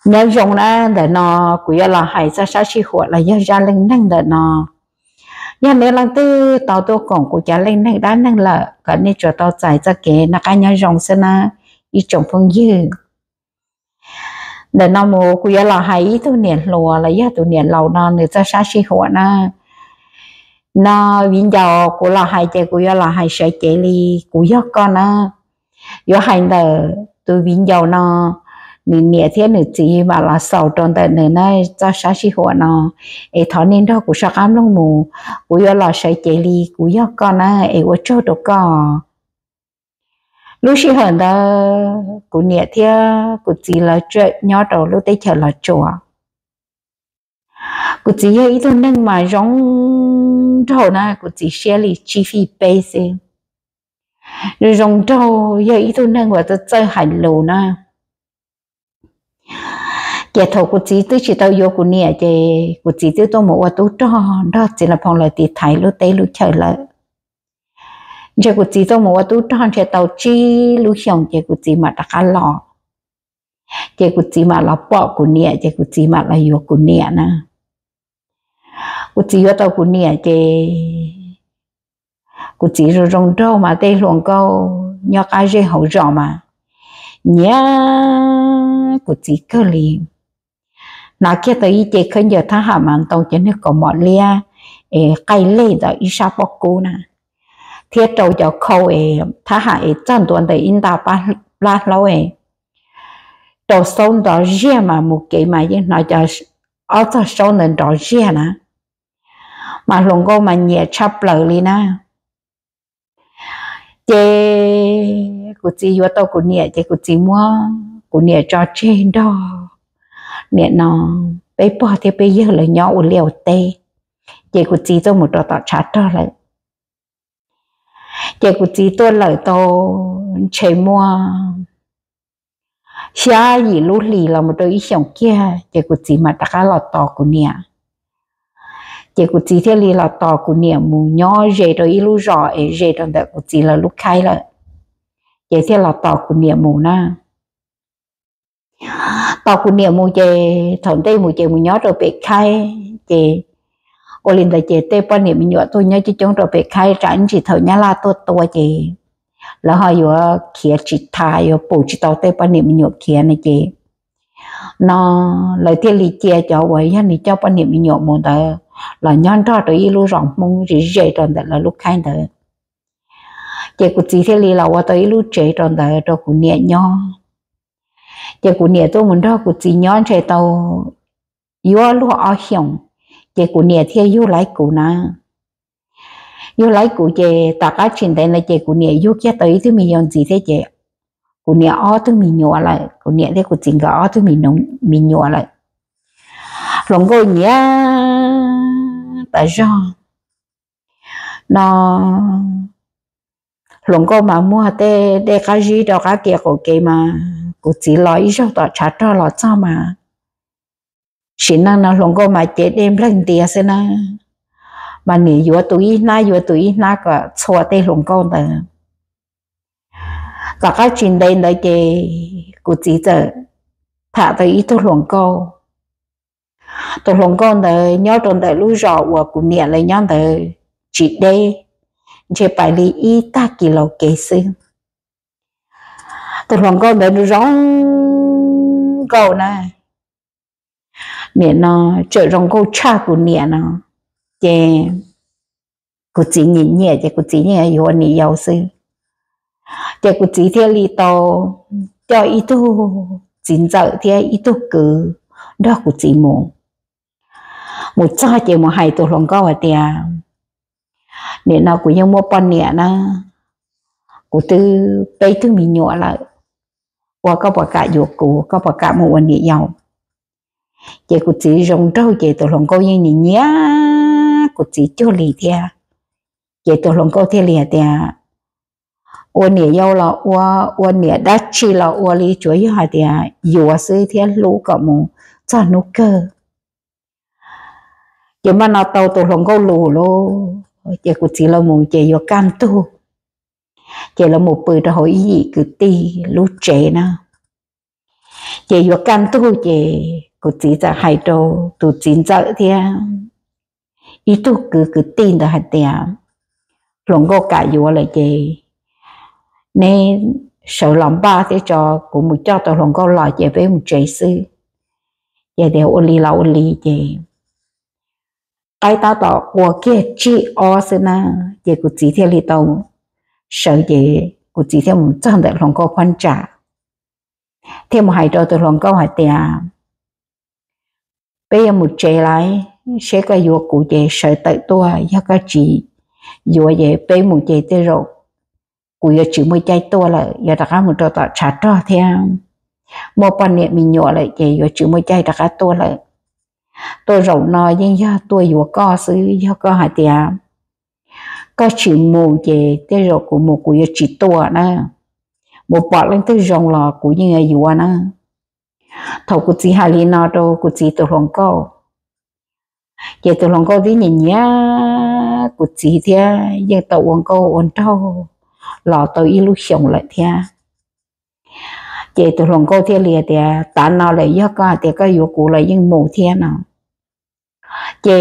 Nyob zoo na, ntawm no kuv yuav los hais txoj sab sij huam los yog zaj leej neeg ntawm no. Yog nej leej twg tau tuaj koom kuv cov leej neeg dab neeg lawm, kom nej tsuas tau txais txoj kev noj qab nyob zoo xwb na, ib tsoom phooj ywg. Ntawm no mus kuv yuav los hais ib tug niam hluas los yog tus niam laus no nws txoj sab sij huam na. No viv ncaus, kuv los hais ces kuv yuav los hais sawv cev li kuv yog koj na. Yuav hais ntawm tus viv ncaus no, nws niam thiab nws txiv mam los xaus rau ntawm nws na, txoj sab sij huam no. Es thov nej nrog kuv soj qab mloog mus, kuv yuav los sawv cev li kuv yog koj na, es ua tsaug rau koj. Lub sij hawm ntawd kuv niam thiab kuv txiv lawv tseem nyob rau lub teb chaws Los Tsuas. Kuv txiv yog ib tug neeg mas zoo nraug na, kuv txiv siab li tsib fij peb xwb. Zoo nraug, yog ib tug neeg uas txawj txawj hais lus na. Ces thaum kuv txiv twb tsis tau yuav kuv niam ces kuv txiv twb tuaj mus ua tub rog nrog txiv Los Phoo lawv tiv thaiv lub teb lub chaw lawm. Ntshe kuv txiv tuaj mus ua tub rog ntshe tau tsib lub xyoos ces kuv txiv mam rov qab los. Ces kuv txiv mam los pom kuv niam ces kuv txiv mam los yuav kuv niam na. Kuv txiv yuav tau kuv niam ces kuv txiv zoo zoo nraug mas tej hluas nkauj nyob qab zej hauv zos mas nyiam kuv txiv kawg li. Hnav kiag tau ib ce khaub ncaws thab ham mas ntoo cov niag kaus mom liab es qaij lej ntawm ib sab pob kub na, thiab rau cov khau es thab ham es txog ntua ntawm ib nta plab hlaub es rau saub nrov ziag mas mus kev mas yeej hnov cov ob txog saub ntawd nrov ziag na. Mas hluas nkauj mas nyiam tshaj plaws li na. Ces kuv txiv yuav tau kuv niam ces kuv txiv muab kuv niam tso tseg nrog niam no peb pog thiab peb yawg lawv nyob ua liaj ua teb. Ces kuv txiv tuaj mus rau tom tshav rog lawm. Ces kuv txiv tuaj lawm tau ntshe muaj xya yim lub hlis los mus rau ib xyoos kiag ces kuv txiv mam rov qab los tos kuv niam. Ces kuv txiv thiaj li los tos kuv niam mus nyob ze rau ib lub zos es ze rau ntawm kuv txiv lawv lub khaib lawm. Ces thiaj los tos kuv niam mus na. Tos kuv niam mus ces thaum ntej mus ces mus nyob rau pem khaib ces ua li ntawd ces tej poj niam me nyuam tuaj nyob coob coob rau pem khaib tsam ib ntsis thaum nyab laj tuaj tua ces lawv ho yuav khiav tsis tau, yuav pum tsis tau tej poj niam me nyuam khiav no ces no lawv thiaj li cia cov uas yog nws coj poj niam me nyuam mus ntawd los nyob nrog rau ib lub zos Hmoob ze ze rau ntawm lawv lub khaib ntawd. Ces kuv txiv thiaj li los ua tau ib lub tsev rau ntawd rau kuv niam nyob. Ces kuv niam tuaj mus nrog kuv txiv nyob ntshe tau yuav luag ob xyoos, ces kuv niam thiaj yug laib kuv na. Yug laib kuv ces tom qab tsis ntev ntawd ces kuv niam yug kiag tau ib tug me yau ntxiv thiab ces kuv niam ob tug me nyuam lawm, kuv niam thiab kuv txiv nkawd ob tug me nyuam lawm. Hluas nkauj nyiam tas zog no. Hluas nkauj mas muag tej dej qab zib rau qab kev qaum kev mas kuv txiv los ib zaug tom tshav rog los txog mas sim neej no hluas nkauj mas cev dej nplawg ntias xwb na. Mas nim yuav tus ib hnab yuav tus ib hnab kom txhua tej hluas nkauj ntawd. Tom qab tsis ntev ntawd ces kuv txiv txawm tham tau ib tug hluas nkauj. Tus hluas nkauj ntawd nyob rau ntawm lub zos uas kuv niam lawv nyob ntawd tsis deb, ntshe pais li ib tag kis laus kev xwb. Tus hluas nkauj ntawd zoo nkauj na, nim no tseem zoo nkauj tshaj kuv niam no, ces kuv txiv nyiam nyiam ces kuv txiv yeej yuav ua niam yau xwb. Ces kuv txiv thiaj li tau coj ib tug txiv ntxawm thiab ib tug kwv nrog kuv txiv mus. Mus txog ces mus hais tus hluas nkauj hais tias, nim no kuv yeej muaj poj niam na, kuv twb peb tug me nyuam lawm, ua koj puas kam yuav kuv, koj puas kam mus ua niam yau? Ces kuv txiv zoo nraug ces tus hluas nkauj yeej nyiam nyiam kuv txiv cuag li thiab. Ces tus hluas nkauj thiaj li hais tias, ua niam yau los ua, ua niam dab tsi los ua li, tsuav yog hais tias yuav xwb thiab hlub kom mus txog hnub kawg. Ces mas no tau tus hluas nkauj lus lauj, ces kuv txiv lawv mus ces yuav kaj ntug, ces lawv mus pw rau hauv ib yim kwv tij lub tsev na. Ces yuav kaj ntug ces kuv txiv txawm hais rau tus txiv ntxawm thiab ib tug kwv kwv tij ntawd hais tias, hluas nkauj kam yuav lawm ces neb sawv los npaj thiab tso kuv mus coj tau hluas nkauj los ces peb mus tsev xwb. Ces tias ua li los ua li ces qaib tab tom qua kiag tsib ob xwb na, ces kuv txiv thiaj li tau sawv ces kuv txiv thiaj mus txog ntawm hluas nkauj phab ntsa thiaj mus hais rau tus hluas nkauj hais tias, peb yuav mus tsev lawm, seb koj yuav kuv ces sawv tawm tuaj, yog koj tsis yuav ces peb mus ces tej zaum kuv yuav tsis muaj caij tuaj lawm, yuav rov qab mus rau tom tshav rog thiab muaj poj niam me nyuam lawm ces yuav tsis muaj caij rov qab tuaj lawm. Tuaj zaum no yeej yog tuaj yuav koj xwb, yog koj hais tias koj tsis mus ces tej zaum kuv mus kuv yuav tsis tuaj na, mus pom leej twg zoo los kuv yeej yuav yuav na. Thaum kuv txiv hais li no rau kuv txiv tus hluas nkauj, ces tus hluas nkauj twb nyiam nyiam kuv txiv thiab yeej tau ua nkauj ua nraug los tau ib lub xyoos lawm thiab. Ces tus hluas nkauj thiaj li tias, tav no lawm yog koj hais tias koj yuav kuv los yeej mus thiab no. Ces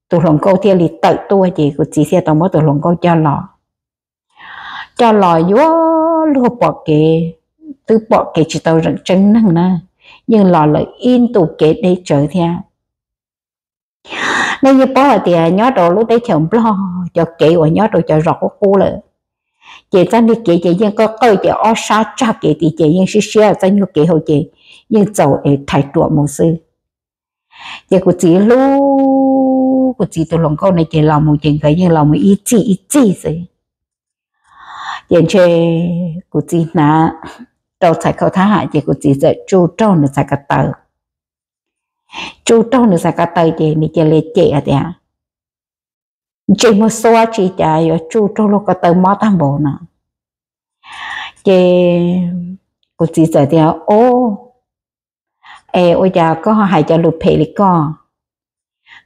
tus hluas nkauj thiaj li tawm tuaj ces kuv txiv thiaj tau muab tus hluas nkauj coj los. Coj los yuav luag pom kev, twb pom kev tsis tau zeem tseeb neeg na, yeej los lawm ib ntu kev deb tsawv thiab. Nej yeej paub hais tias nyob rau lub teb chaws Nplog cov kev uas nyob rau cov zos qub qub lawm, ces txoj niag kev ces yeej qawj qawj ces ob sab tsag kev tid ces yeej siab siab, txoj nyuag kev hauv ces yeej txaus es thaiv ruam mus xwb. Ces kuv txiv hlub kuv txiv tus hluas nkauj no ces los mus ces nkawd yeej los mus ib txij ib txij xwb. Ces ntshe kuv txiv hnav rau txhais khau thab ham ces kuv txiv txawm tsuj raug nws txhais ko taw. Tsuj raug nws txhais ko taw ces nws cia li cem hais tias, ntsej muag xuab tsi cas yuav tsuj raug luag ko taw mob tag npaum no. Ces kuv txiv txawm tias, o, es ua cas koj hais cov lus phem li koj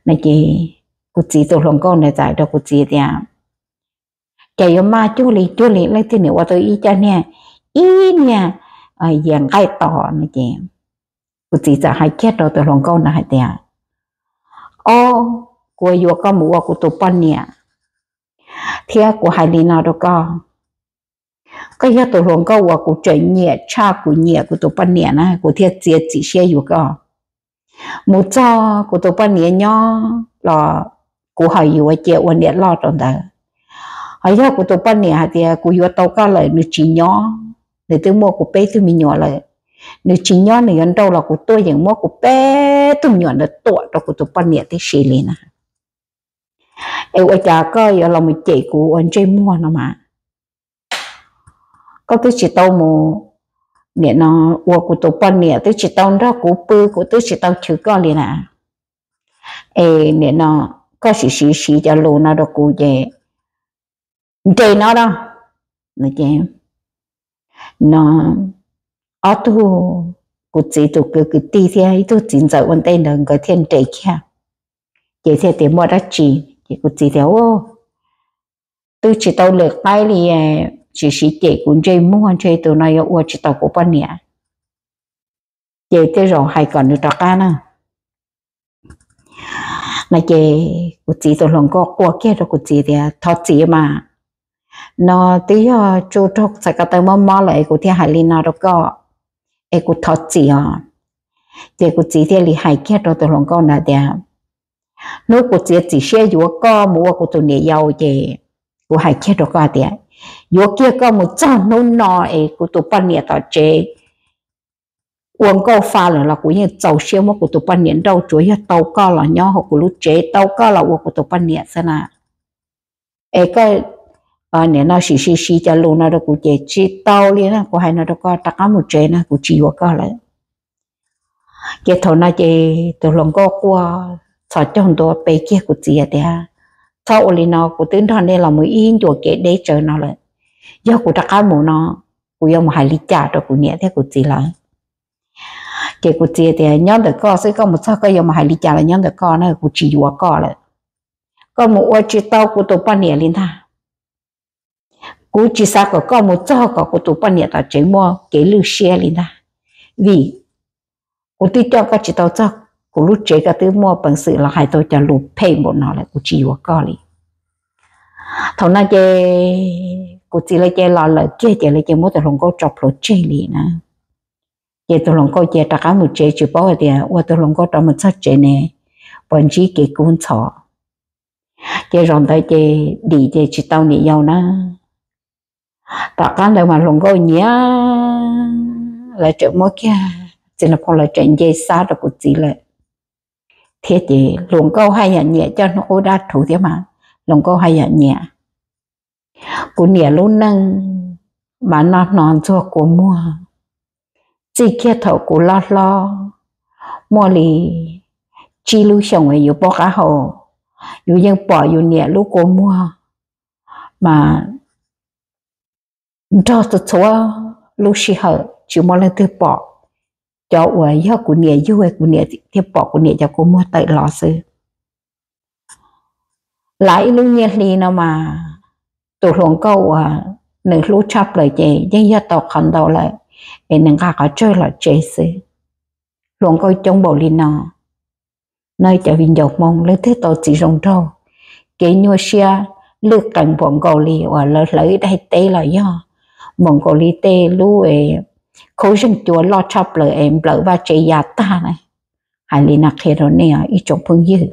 no? Ces kuv txiv tus hluas nkauj ntawd txawm hais rau kuv txiv tias, cas yuav maj cuag li cuag li, leej twg nim ua tau ib caj niag, ib niag yias nqaij tos no. Ces kuv txiv txawm hais kiag rau tus hluas nkauj ntawd hais tias, o, kuv yuav koj mus ua kuv tus poj niam, thiab kuv hais li no rau koj, koj yog tus hluas nkauj uas kuv tseem nyiam tshaj kuv nyiam kuv tus poj niam na, kuv thiaj txiav txim siab yuav koj. Mus txog kuv tus poj niam nyob los kuv ho yuav cia ua niam loj rau ntawd. Ho yog kuv tus poj niam hais tias kuv yuav tau koj lawm nws tsis nyob, nws twb muaj kuv peb tug me nyuam lawm, nws tsis nyob nws yuav nrauj los kuv tuaj yeem muab kuv peb tug me nyuam ntawd tuam rau kuv tus poj niam tib si li na. Es ua cas koj yuav los mus cem kuv ua ntsej muag no mas? Koj twb tsis tau mus, nim no, ua kuv tus poj niam, twb tsis tau nrog kuv pw, kuv twb tsis tau chwv koj li na. Es nim no koj sim siv siv cov lus no rau kuv ces nres no a. No, ob tug, kuv txiv tus kwv kwv tij thiab ib tug txiv ntxawm ua ntej ntawd nkawd thiaj nres kiag. Ces thiaj tias muaj dab tsi? Ces kuv txiv tias, twb tsis tau lwm qaib li, tsis siv cem kuv ntsej muag, ntshe tus no yuav ua tsis tau kuv poj niam. Ces tej zaum hais kom nws rov qab na. No ces kuv txiv tus hluas nkauj quaj kiag rau kuv txiv tias, thov txim mas, no twb yog tsuj raug txhais ko taw mob mob lawm es kuv thiaj hais li no rau koj, es kuv thov txim os. Ces kuv txiv thiaj li hais kiag rau tus hluas nkauj ntawd tias, hnub kuv txiav txim siab yuav koj mus ua kuv tus niam yau ces kuv hais kiag rau koj tias, yuav kiag koj mus txog hnub no es kuv tus poj niam tom tsev ua nkauj fa lawm los kuv yeej txaus siab muab kuv tus poj niam nrauj, tsuav yog tau koj los nyob hauv kuv lub tsev, tau koj los ua kuv tus poj niam xwb na. Es koj nim no sim siv siv cov lus no rau kuv ces tsis tau li na, kuv hais no rau koj, rov qab mus tsev na, kuv tsis yuav koj lawm. Ces thaum no ces tus hluas nkauj quaj txhos caug ntua pe kiag kuv txiv tias, txhob ua li no, kuv twb nrog nej los mus ib ncua kev deb tsawv no lawm, yog kuv rov qab mus no, kuv yuav mus hais li cas rau kuv niam thiab kuv txiv lawv? Ces kuv txiv tias, nyob ntawm koj xwb, koj mus txog koj yuav mus hais li cas los nyob ntawm koj na, kuv tsis yuav koj lawm. Koj mus ua tsis tau kuv tus poj niam li ntag. Kuv tsis xav kom koj mus txog kom kuv tus poj niam tom tsev muaj kev lwj siab li ntag. vim kuv twb coj koj tsis tau txog kuv lub tsev, koj twb muaj peev xwm los hais tau cov lus phem npaum no lawm, kuv tsis yuav koj li. Thaum no ces kuv txiv lawv ces los lawm kiag ces lawv ces muab tus hluas nkauj tso plhuav tseg li na. Ces tus hluas nkauj ces rov qab mus tsev, tsis paub hais tias ua tus hluas nkauj rov mus txog tsev ne puas ntsib kev kub ntxhov. Ces zaum ntawd ces dim ces tsis tau niam yau na. Tom qab ntawd mas hluas nkauj nyiam, lawv tseem muab kiag, txiv Nais Phoo lawv tseem nce xab rau kuv txiv lawm thiab. Ces hluas nkauj haj yam nyiam coj hnub qub dab rhuv thiab mas hluas nkauj haj yam nyiam. Kuv niam lub neej mas noj hno ntxuag kua muag, txij kiag thaum kuv loj hlob muaj li tsib lub xyoos yus paub qab hau, yus yeej pom yus niam lub kua muag mas nrog txhua txhua lub sij hawm tsis muaj leej twg pom. Cov uas yog kuv niam yug kuv niam thiaj pom kuv niam cov kua muag tawm los xwb. Lav ib lub nyiaj hli no mas tus hluas nkauj uas nws hlub tshaj plaws ces yeej yog tau qhov ntau lawm es nws nqa qhov tsawg los tsev xwb. Hluas nkauj coob npaum li no, no cov viv ncaus Hmoob leej twg tau txiv zoo nraug, kev nyuaj siab lwj qees npaum nkaus li uas lawv hlawv ib daim teb los yog npaum nkaus li tej lub khaub zeeg cua loj tshaj plaws es nplawm vaj tsev ya tag na. Hais li no qhia rau nej ib tsoom phooj ywg.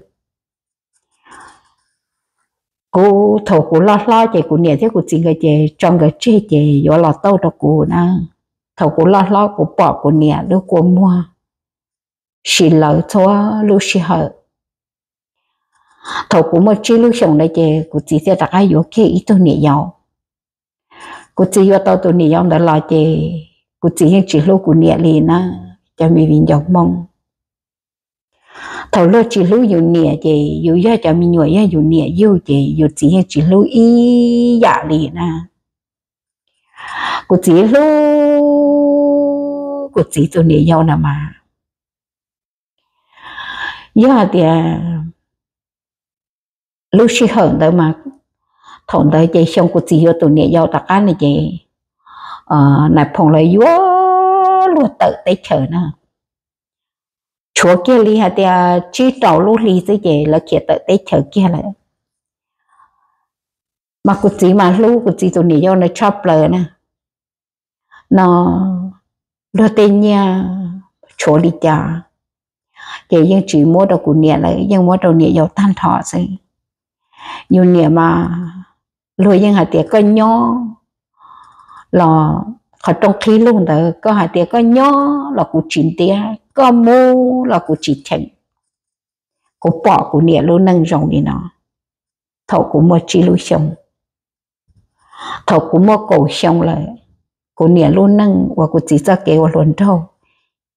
Kuv thaum kuv loj hlob ces kuv niam thiab kuv txiv nkawd ces tso nkawd tseg ces yuav los tau rau kuv na. Thaum kuv loj hlob kuv pom kuv niam lub kua muag sim lawv txhua lub sij hawm. Thaum kuv muaj tsib lub xyoos ntawd ces kuv txiv thiaj rov qab yuav kiag ib tug niam yau. Kuv txiv yuav tau tus niam yau ntawd los ces kuv txiv yeej tsis hlub kuv niam li na, cov me viv ncaus Hmoob. Thaum luag tsis hlub yus niam ces yus yog cov me nyuam yog yus niam yug ces yus txiv yeej tsis hlub ib yam li na. Kuv txiv hlub kuv txiv tus niam yau na mas yog hais tias lub sij hawm ntawd mas thaum ntawd ces xyoo kuv txiv yuav tus niam yau tom qab ne ces Nais Phoo lawv yuav luag tawm teb chaws na. Tshuav kiag li hais tias tsib rau lub hli xwb ces lawv khiav tawm teb chaws kiag lawm. Mas kuv txiv mas hlub kuv txiv tus niam yau ntawd tshaj plaws na. No luag tej nyiaj tshuav li cas ces yeej tsis muab rau kuv niam lawm, yeej muab rau niam yau tag nrho xwb. Yus niam mas luag yeej hais tias koj nyob los qhov rooj qhib lug ntawd, koj hais tias koj nyob los kuv tsis ntiab, koj mus los kuv tsis cheem. Kuv pom kuv niam lub neej zoo li no thaum kuv muaj tsib lub xyoo. Thaum kuv muaj kaum xyoo lawm, kuv niam lub neej uas kuv txiv txoj kev ua hluas nraug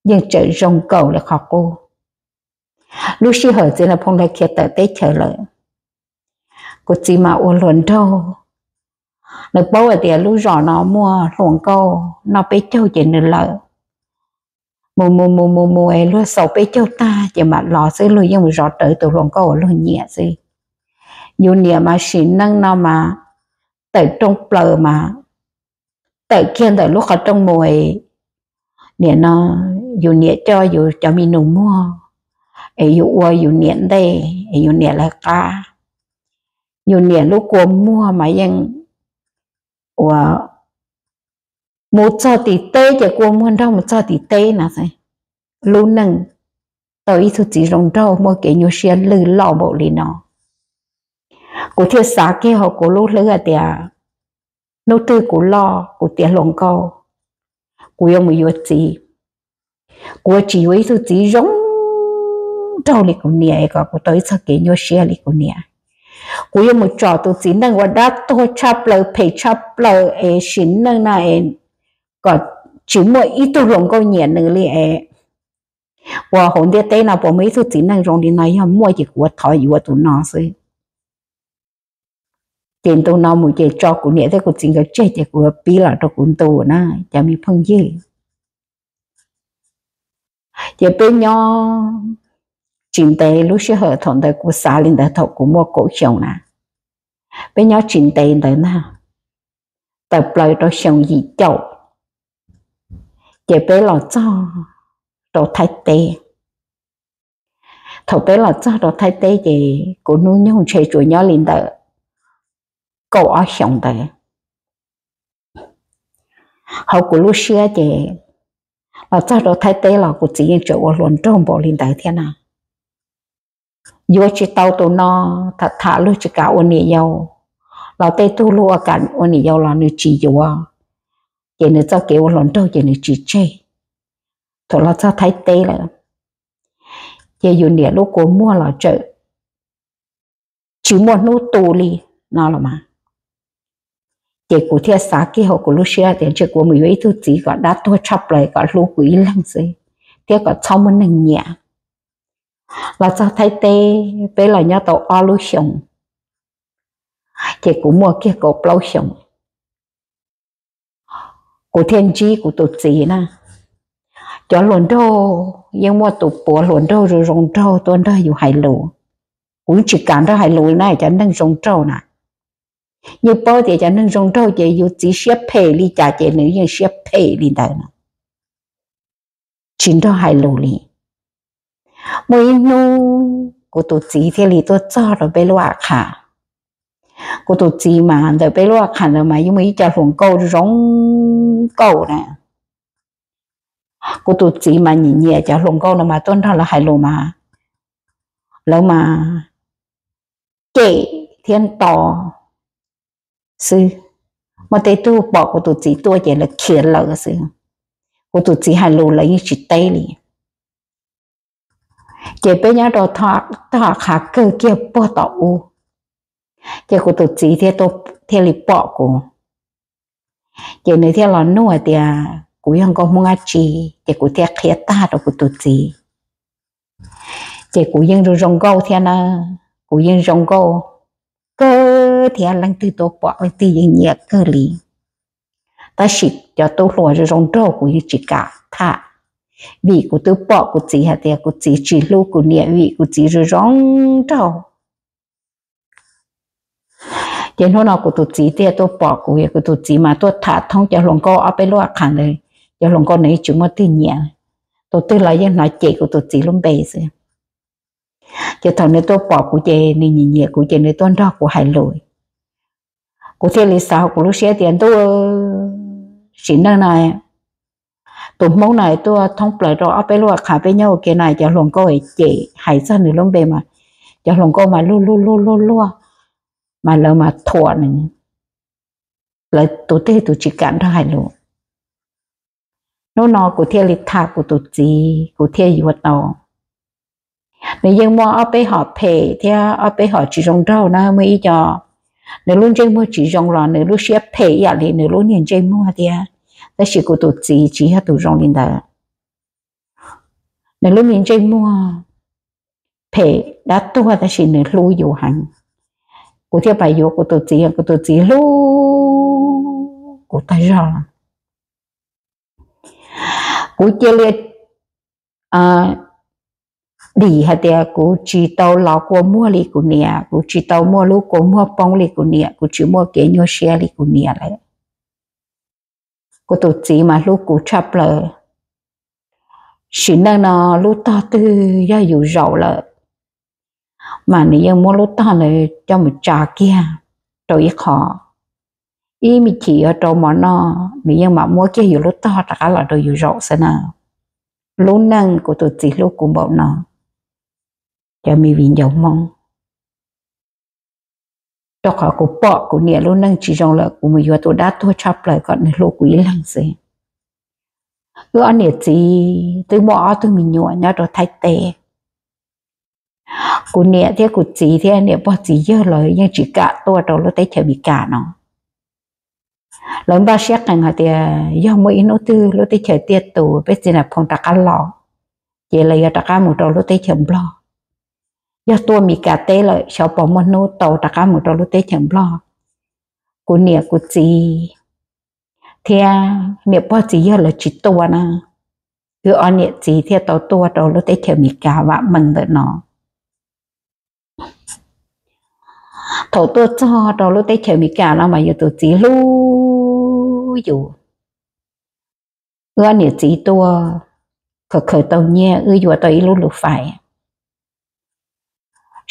yeej tseem zoo nkaus li qhov qub. Lub sij hawm txiv Nais Phoo lawv khiav tawm teb chaws lawm, kuv txiv mas ua hluas nraug. Nws paub hais tias lub zos no muaj hluas nkauj noj peb caug ces nws lawm. Mus mus mus mus mus es luag xaus peb caug tag ces mam los xwb, luag yeej mus zov rawv tus hluas nkauj uas luag nyiam xwb. Yus niam mas sim neej no mas tawm rooj plaws mas tawm kiag ntawm lub qhov rooj mus es nim no yus niam coj yus cov me nus muag es yus ua yus niam ntej es yus niam lawv qab. Yus niam lub kua muag mas yeej ua mus txog tim teb ces kua muag nrog mus txog tim teb no. Lub neej tau ib tug txiv zoo nraug muaj kev nyuaj siab lwj loj npaum li no. Kuv thiaj xav kiag hauv kuv lub hlwb hais tias hnub twg kuv loj kuv tiav hluas nkauj, kuv yuav mus yuav txiv. Kuv yuav tsis yuav ib tug txiv zoo nraug li kuv niam es kom kuv tau ib txoj kev nyuaj siab li kuv niam. Kuv yuav mus tsom tus txiv neej uas dab tuag tshaj plaws phem tshaj plaws es sim neej no es kom tsis muaj ib tug hluas nkauj nyiam nws li es. Uas hauv ntiaj teb no puas muaj ib tug txiv neej zoo li no, yog muaj ces kuv thov yuav tus no xwb. Ces ntu no mus ces tso kuv niam thiab kuv txiv nkawd tseg ces kuv yuav pib los rau kuv ntu na, cov me phooj ywg. Ces peb nyob tsis ntev, lub sij hawm thaum ntawd kuv xav li ntawd thaum kuv muaj kaum xyoo na, peb nyob tsis ntev ntawd na, tawm plaws rau xyoo yim caum, Ces peb los txog rau Thaib teb. Thaum peb los txog rau Thaib teb ces kuv hnub nyoog ntshe tsuas nyob li ntawm kaum ob xyoos ntawd. Hauv kuv lub siab ces los txog rau Thaib teb los kuv txiv yeej tseem ua hluas nraug npaum li ntawd thiab na. Yuav tsis tau tus no, tham tham luag tsis kam ua niam yau, los tej tug luag ua kam ua niam yau los nws tsis yuav, ces nws txoj kev ua hluas nraug ces nws tsis tseg. Thaum los txog Thaib teb lawm, ces yus niam lub kua muag los tseem tsis muaj hnub tu li no los mas. Ces kuv thiaj xav kiag hauv kuv lub siab tias ntshe kuv mus yuav ib tug txiv kom dab tuag tshaj plaws kom hlub kuv ib leeg xwb, thiab kom txhob muaj neeg nyiam. Los txog Thaib teb peb los nyob tau ob lub xyoos, ces kuv muaj kiag kaum plaub xyoos, kuv thiaj ntsib kuv tus txiv na. Cov hluas nraug yeej muaj tus puav hluas nraug zoo zoo nraug tuaj nrog yus hais lus. Kuv tsis kam nrog hais lus na, cov neeg zoo nraug na. Yeej paub tias cov neeg zoo nraug ces yus txiv siab phem li cas ces nws yeej siab phem li ntawd na, tsis nrog hais lus li. Muaj ib hnub kuv tus txiv thiaj li tuaj txog rau peb lub a qha. Kuv tus txiv mas ntawm peb lub a qha ntawd mas yeej muaj ib co hluas nkauj zoo nkauj na. Kuv tus txiv mas nyiam nyiam cov hluas nkauj no mas tuaj nrog lawv hais lus mas lawv mas cem thiab nto xwb. Muaj tej tug pom kuv tus txiv tuaj ces lawv khiav lawm xwb. Kuv tus txiv hais lus lawv yeej tsis teb li. Ces peb nyob rau tog qhav kawg kiag puag tom ub, ces kuv tus txiv thiaj li pom kuv. Ces nws thiaj los nug tias kuv yog nkauj Hmoob dab tsi, ces kuv thiaj qhia tag rau kuv tus txiv. Ces kuv yeej zoo zoo nkauj thiab na, kuv yeej zoo nkauj kawg thiab, leej twg tuaj pom leej twg yeej nyiam kawg li. Tab sis cov tub hluas zoo zoo nraug kuv yeej tsis kam tham, vim kuv twb pom kuv txiv hais tias kuv txiv tsis hlub kuv niam vim kuv txiv zoo zoo nraug. Ces hnub no kuv tus txiv thiaj tuaj pom kuv, kuv tus txiv mas tuaj tham thoob cov hluas nkauj ob peb lub a qha ntawd, cov hluas nkauj nws yeej tsis muaj twg nyiam, tus twg los yeej hnov cem kuv tus txiv lub npe xwb. Ces thaum nws tuaj pom kuv ces nws nyiam nyiam kuv ces nws tuaj nrog kuv hais lus. Kuv thiaj li xav hauv kuv lub siab tias ntuj, sim neej no tus Hmoob no tuaj thoob plaws rau ob peb lub a qha peb nyob ua ke no, cov hluas nkauj cem hais txog nws lub npe mas cov hluas nkauj mas luag luag luag luag luag, mas lawv mas thuam nws, lawv tus twg tus tsis kam nrog hais lus. Hnub no kuv thiaj li tham kuv tus txiv, kuv thiaj yuav tau. Nws yeej muaj ob peb hom phem thiab ob peb hom tsis zoo nraug na, muaj ib co nws lub ntsej muag tsis zoo los nws lub siab phem ib yam li nws lub niag ntsej muag thiab, tab sis kuv tus txiv tsis yog tus zoo li ntawd. Nws lub me ntsej muag phem dab tuag tab sis nws hlub yus heev. Kuv thiaj pab yuav kuv tus txiv, kuv tus txiv hlub kuv tag zog. Kuv cia li dim hais tias kuv tsis tau los kua muag li kuv niam, kuv tsis tau muaj lub kua muag poob li kuv niam, kuv tsis muaj kev nyuaj siab li kuv niam lawm. Kuv tus txiv mas hlub kuv tshaj plaws. Sim neej no lub tog twg yog yus zaum lawm, mas nws yeej muab lub tog ntawd coj mus tsa kiag rau ib qho. Ib me chim yuav rau mov noj, nws yeej mam muab kiag yus lub tog rov qab los rau yus zaum xwb na. Lub neej kuv tus txiv hlub kuv npaum no, cov me viv ncaus Hmoob. Rau qhov kuv pom kuv niam lub neej tsis zoo lawm, kuv mus yuav tus dab tuag tshaj plaws kom nws hlub kuv ib leeg xwb. Wb ob niam txiv twb muaj ob tug me nyuam nyob rau Thaib teb. Kuv niam thiab kuv txiv thiab niam pog txiv yawg lawv yeej tsis kam tuaj rau lub teb chaws Amelikas no. Lawv npaj siab qees hais tias yog muaj ib hnub twg lub teb chaws tiaj tus peb txiv Nais Phoo rov qab los, ces lawv yuav rov qab mus rau lub teb chaws Nplog. Yog tuaj Amelikas teb lawm xyov puas muaj hnub tau rov qab mus rau lub teb chaws Nplog. Kuv niam kuv txiv thiab niam pog txiv yawg lawv tsis tuaj na, wb ob niam txiv thiaj tau tuaj rau lub teb chaws Amelikas vam meej ntawm no. Thaum tuaj txog rau lub teb chaws Amelikas no mas yus tus txiv hlub yus. wb ob niam txiv tuaj, khaws khaws tau nyiaj wb yuav tau ib lub lus fais.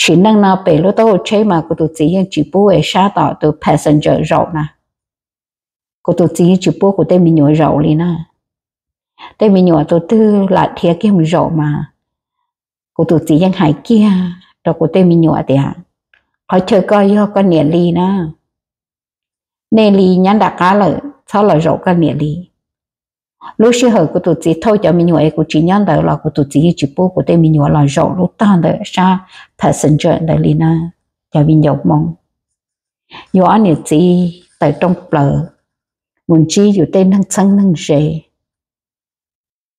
Sim neej no pem lub taub hau tsheb mas kuv tus txiv yeej tsis pub es sab tom tus passenger zaum na. Kuv tus txiv yeej tsis pub kuv tej me nyuam zaum li na. Tej me nyuam tus twg lam dhia kiag mus zaum mas kuv tus txiv yeej hais kiag rau kuv tej me nyuam tias, qhov chaw koj yog koj niam li na, nej li nyob nram qab lawm txhob los zaum koj niam li. Lub sij hawm kuv tus txiv thauj cov me nyuam es kuv tsis nyob ntawd los kuv tus txiv yeej tsis pub kuv tej me nyuam los zaum lub tog ntawm sab passenger ntawd li na. Cov viv ncaus Hmoob, yus ob niam txiv tawm rooj plaws mus ntsib yus tej neeg txheeb neeg ze.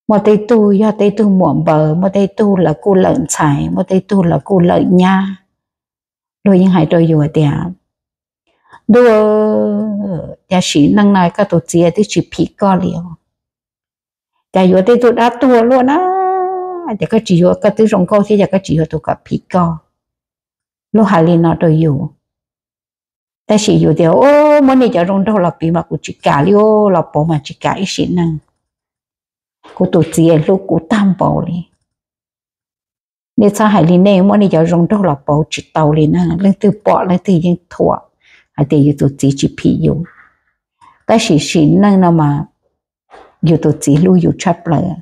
Muaj tej tug yog tej tug muam npaws, muaj tej tug lawv kuj lawm ntxhais, muaj tej tug lawv kuj lawm nyab. Luag yeej hais rau yus tias, ntuj, cas sim neej no koj tus txiv twb tsis phim koj li os. Cas yuav tej tug dab tuag luaj na, ces koj tsis yuav, koj twb zoo nkauj thiab ces koj tsis yuav tus kom phim koj. Luag hais li no rau yus. Tab sis yus tias, muab nej cov zoo nraug los piv mas kuv tsis kam li, los pauv mas tsis kam ib sim neej. Kuv tus txiv hlub kuv tag npaum li. Nej txhob hais li, nej muab nej cov zoo nraug los pauv tsis tau li na, leej twg pom leej twg yeej thuam hais tias yus tus txiv tsis phim yus. Tab sis sim neej no mas yus tus txiv hlub yus tshaj plaws.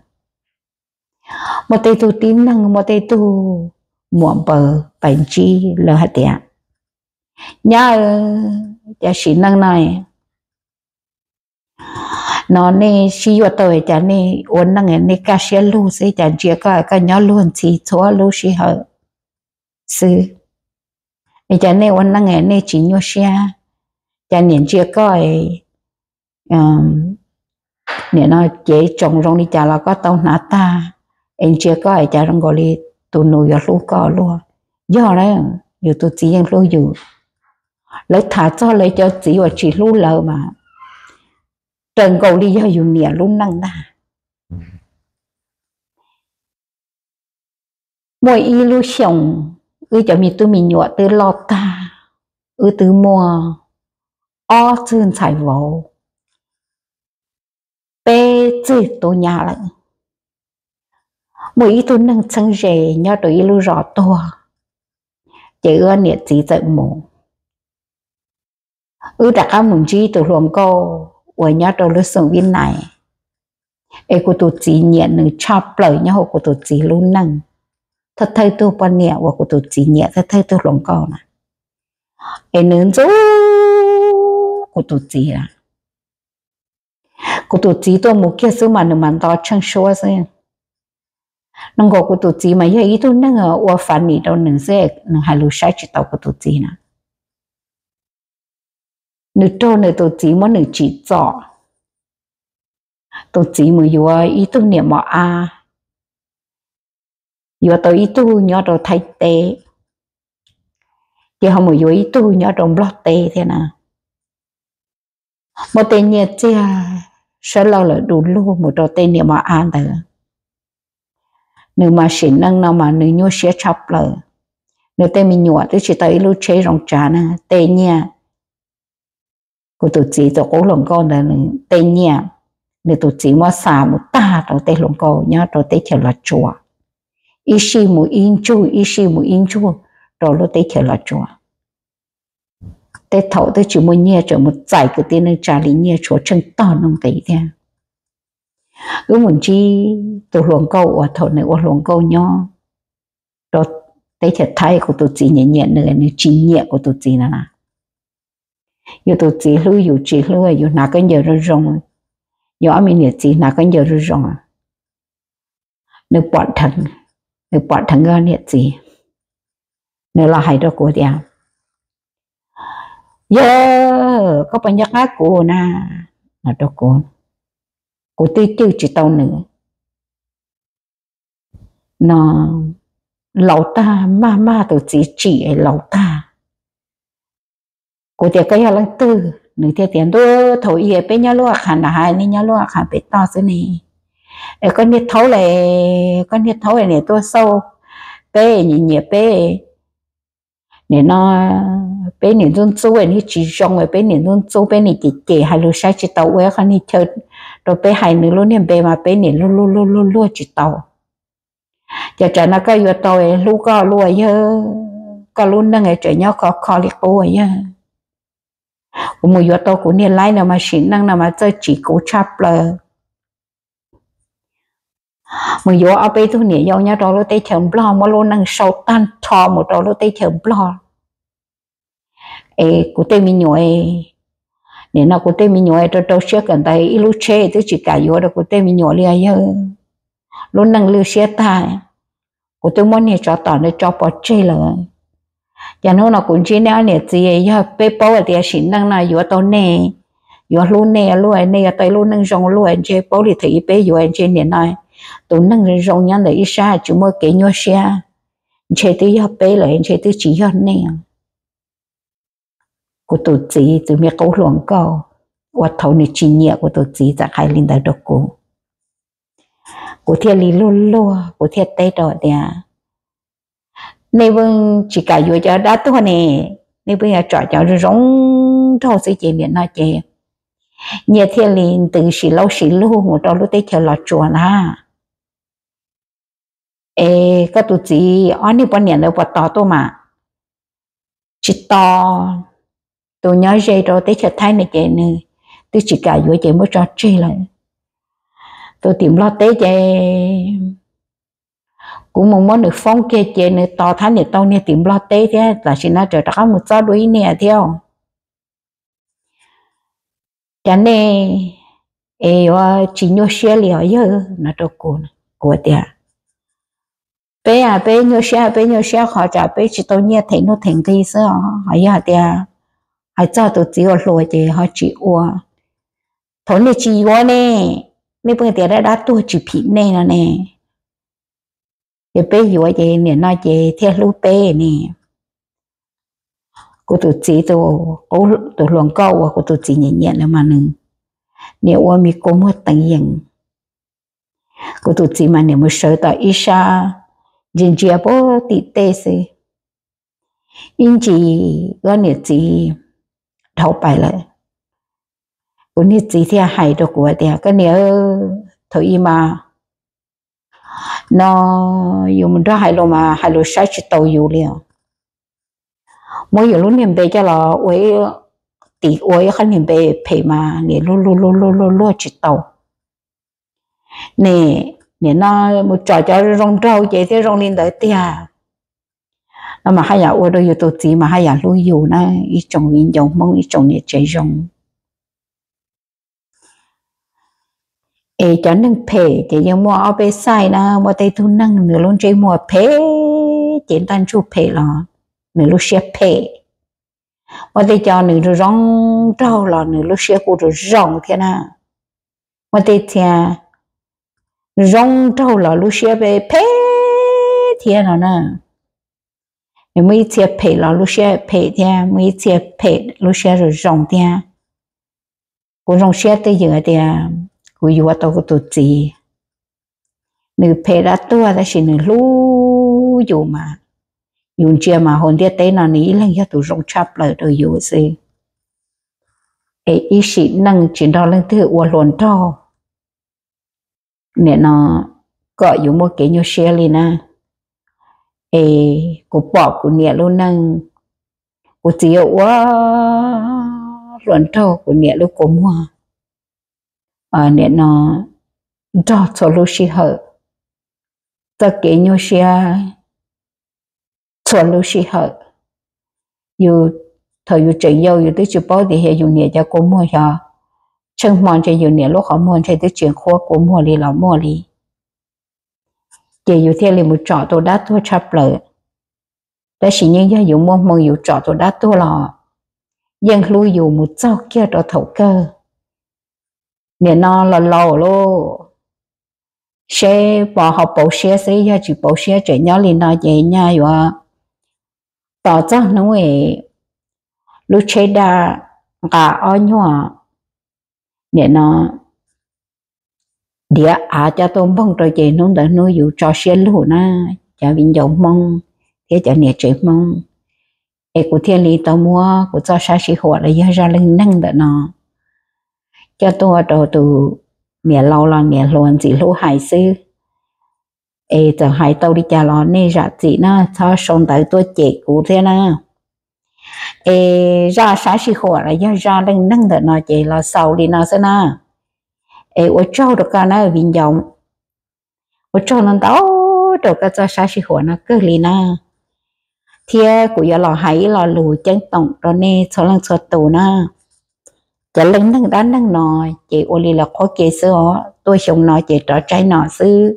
Muaj tej tug tib neeg, muaj tej tug muam npaws pais ntsib lawv hais tias, nyab, cas sim neej no no nej sib yuav tau, cas nej ua neej nej kaj siab lug xwb, cas ntsia koj, koj nyob luag ntxhi txhua lub sij hawm xwb. Es cas nej ua neej nej tsis nyuaj siab, cas niam ntsia koj, nim no cev tsoos zoo li cas los koj tau hnav tag, es ntsia koj es cas zoo nkaus li tus nus yuav hlub koj luaj. Yog na, yus tus txiv yeej hlub yus. Lawv tham txog lawv cov txiv uas tsis hlub lawv mas raws nkaus li yog yus niam lub neej ntag. Muaj ib lub xyoos, wb cov me tub me nyuam twb loj tag, wb twb muaj ob txwg ntxhais vauv, peb txwg tub nyab lawm. Muaj ib tug neeg txheeb ze nyob rau ib lub zos tuag, ces wb niam txiv txawm mus. Wb rov qab mus ntsib tus hluas nkauj uas nyob rau lub xeev Vib Nais, es kuv tus txiv nyiam nws tshaj plaws nyob hauv kuv tus txiv lub neej. Thawj thawj tug poj niam uas kuv tus txiv nyiam, thawj thawj tug hluas nkauj na, es nws ntxub kuv tus txiv lawm. Kuv tus txiv tuaj mus kiag xwb mas nws mas nto tsheej suab xwb. Nws nkaus kuv tus txiv mas yog ib tug neeg ua funny rau nws xwb, nws hais lus saib tsis taus kuv tus txiv na. Nws raug nws tus txiv muab nws tsim txom. Tus txiv mus yuav ib tug niam mos ab, yuav tau ib tug nyob rau Thaib teb, ces ho mus yuav ib tug nyob rau Nplog teb thiab na. Muab tej nyiaj txiag sawv lawj lawm du lug mus rau tej niam mos ab ntawd. Nws mas sim neej no mas nws nyuaj siab tshaj plaws. Nws tej me nyuam twb tsis tau ib lub tsheb zoo tsav na, tej nyiaj, kuv tus txiv tus qub hluas nkauj ntawd nws tej nyiaj, nws tus txiv muab xa mus tag rau tej hluas nkauj nyob rau teb chaws Los Tsuas, ib sij mus ib ntsug, ib sij mus ib ntsug rau lub teb chaws Los Tsuas. Tej thaum twb tsis muaj nyiaj, tseem mus txais kwv tij neej tsa li nyiaj tshuav tsheej tog nqis thiab. Wb mus ntsib tus hluas nkauj uas thaum nws ua hluas nkauj nyob rau teb chaws Thaib, kuv tus txiv nyiam nyiam nws, nws tsis nyiam kuv tus txiv no na. Yus tus txiv hlub yus tsis hlub, yus hnav khaub ncaws zoo zoo, yus ob me niam txiv hnav khaub ncaws zoo zoo, nws pom dheev, nws pom dheev wb niam txiv. Nws los hais rau kuv tias, yog koj puas nco qab kuv na, no rau kuv. Kuv twb cwj tsis tau nws no, laus tag, maj maj tus txiv tsim laus tag. Kuv tias koj yog leej twg? Nws thiaj tias ntuj, thaum i peb nyob lub a qha nram hav, nej nyob lub a qha pem toj xwb ne. Es koj niag thaub le, koj niag thaub niam tuaj xauj peb, nyiam nyiam peb, nim no peb niam ntxub ntxub, niag tsis zoo, peb niam ntxub ntxub, peb niam cem cem, hais lus saib tsis taus, ua qhov niag chaw rau peb hais nws lub niag npe mas peb niam luag luag luag luag tsis tau. Ces tsam no koj yuav tau hlub koj lub yawg, koj lub neej tseem nyob kho kho li qub yawg. Kuv mus yuav tau kuv niag laib no mas sim neej no mas txawj tsim kuv tshaj plaws. Mus yuav ob peb tug niam yau nyob rau lub teb chaws Nplog muab lub neej sau tag nrho mus rau lub teb chaws Nplog. Es kuv tej me nyuam, nim no kuv tej me nyuam rau rau siab kawm ntawv ib lub tsheb twb tsis kam yuav rau kuv tej me nyuam li yawg. Lub neej lwj siab tag, kuv twb muab niag tsov tom ntawd tso pov tseg lawm. Ces hnub no kuv ntsib nej ob niam txiv, yog peb paub hais tias sim neej no yuav tau nej, yuav hlub nej luaj, nej yuav tau ib lub neej zoo luaj, ntshe paub li thaum ub peb yuav ntshe nim no tus neeg zoo nyob ntawm ib sab tsis muaj kev nyuaj siab, ntshe twb yog peb lawm, ntshe twb tsis yog nej. Kuv tus txiv tus me qub hluas nkauj uas thaum nws tsis nyiam kuv tus txiv txawm hais li ntawd rau kuv. Kuv thiaj li luag luag, kuv thiaj teb rau tias, nej pheej tsis kam yuav cov dab tuag ne, nej pheej yuav tsom cov zoo zoo nraug xwb ces nim no ces nyias thiaj li ntws sis laub sis lug mus rau lub teb chaws Los Tsuas ntag. Es koj tus txiv ob niag poj niam ntawd puas tos tuaj mas? Tsis tos. Tus nyob ze rau teb chaws Thaib no ces nws twb tsis kam yuav ces muab tso tseg lawm. Tus tim Nplog teb ces kuv mus muab nws foob kiag ces nws tos thab niam tau niag tim Nplog teb thiab, tam sim no tseem rov qab mus txob dua ib niag thiab. Cas nej es yuav tsis nyuaj siab li os yawg no rau kuv. Kuv tias, peb a peb nyuaj siab, peb nyuaj siab qhov tsam peb tsis tau nyiaj them nuj them nqi xwb os, ho yog hais tias hais txog tus txiv ua hluas ces ho tsis ua. Thaum nej tsis yuav ne, nej pheej tias dab dab tuag tsis phim nej no ne, ces peb yuav ces nim no ces thiaj hlub peb ne. Kuv tus txiv, tus hluas nkauj uas kuv tus txiv nyiam nyiam ntawd mas nws niam ua me kua muag teev yees. Kuv tus txiv mas niam mus sawv tom ib sab ntsia ntsia puag tim tej xwb. Ib ntsis kuv niam txiv dhau pais lawm, kuv niag txiv thiaj hais rau kuv tias, koj niam, thaum ub mas no yus mus nrog hais lus mas hais lus saib tsis taus yus li os. Muab yus lub niag npe coj los ua, ua ib qho niag npe phem mas niam luag luag luag luag tsis tau. Ne, nim no mus tsom cov zoo nraug ces thiaj zoo li ntawd tiag. No mas haj yam ua rau yus tus txiv mas haj yam hlub yus na, ib tsoom viv ncaus Hmoob, ib tsoom niam tsev zoo. Es cov neeg phem ces yeej muaj ob peb xaij na, muaj tej tug neeg nws lub ntsej muag phem ces ntaj ntsug phem los nws lub siab phem. Muaj tej cov nws zoo nraug los nws lub siab kuj zoo zoo thiab na. Muaj tej txhia zoo nraug los lub siab phem thiab no na. Nws muaj ib txhia phem los lub siab phem thiab, muaj ib txhia phem lub siab zoo zoo thiab. Kuv zoo siab twj ywm tias kuv yuav tau kuv tus txiv. Nws phem dab tuag tab sis nws hlub yus mas, yus ntsia mas hauv ntiaj teb no nws ib leeg yog tus zoo tshaj plaws rau yus xwb. Es ib sim neej tsis nrog leej twg ua hluas nraug, nim no kom yus muaj kev nyuaj siab li na. Es kuv pom kuv niam lub neej, kuv txiv yuav ua hluas nraug kuv niam lub kua muag. Nim no nrog txhua lub sij hawm, txoj kev nyuaj siab txhua lub sij hawm. Yus, thaum yus tseem yau yus twb tsis paub tias yus niam cov kua muag xyov, tsheej hmo ntshe yus niam lub qhov muag ntshe twb tsis qhuav kua muag li los muaj li. Ces yus thiaj li mus tsom tus dab tuag tshaj plaws. Tab sis yeej yog yus muaj hmoo yus tsom tus dab tuag los yeej hlub yus mus txog kiag rau thaum kawg. Nim no los laus lauj, seb pos ho pauv siab xwb, yog tsis pauv siab tseem nyob li no ces nyaj yuav tos txog hnub es lub tsheb daj nqa ob nyuag, nim no diav av coj tuaj npoog rau ces hnub ntawd hnub yus tso siab lug na, cov viv ncaus Hmoob thiab cov niam tsev Hmoob. Es kuv thiaj li tau muab kuv txoj sab sij huam los yog zaj leej neeg ntawm no coj tuaj rau tus niam laus los niam hluas ntxim hlub hais xwb. Es txawm hais tau li cas los nej zam txim na, txhob sau ntawv tuaj cem kuv thiab na. Es zaj sab sij huam los yog zaj leej neeg ntawm no ces los xaus li no xwb na. Es ua tsaug rau koj na viv ncaus, ua tsaug ntau ntau rau koj txoj sab sij huam no kawg li na. Thiab kuv yuav los hais ib lo lus ceeb toom rau nej txhua leej txhua tus na. Cov leej neeg dab neeg no ces ua li los qhuab ke xwb os, tuaj xyoo no ces rov tsaib no xwb.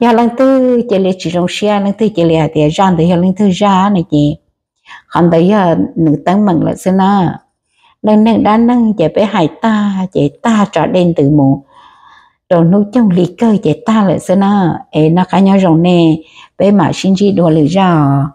Yog leej twg cia li tsis zoo siab, leej twg cia li hais tias zaj ntawd yog leej twg zaj no ces qhov ntawd yog nws teeb meem lawm xwb na. Leej neeg dab neeg ces peb hais tag ces tag tso dej ntws mus rau hnub coog hli kawg ces tag lawm xwb na. Es noj qab nyob zoo nej, peb mam sib ntsib dua lwm zaj.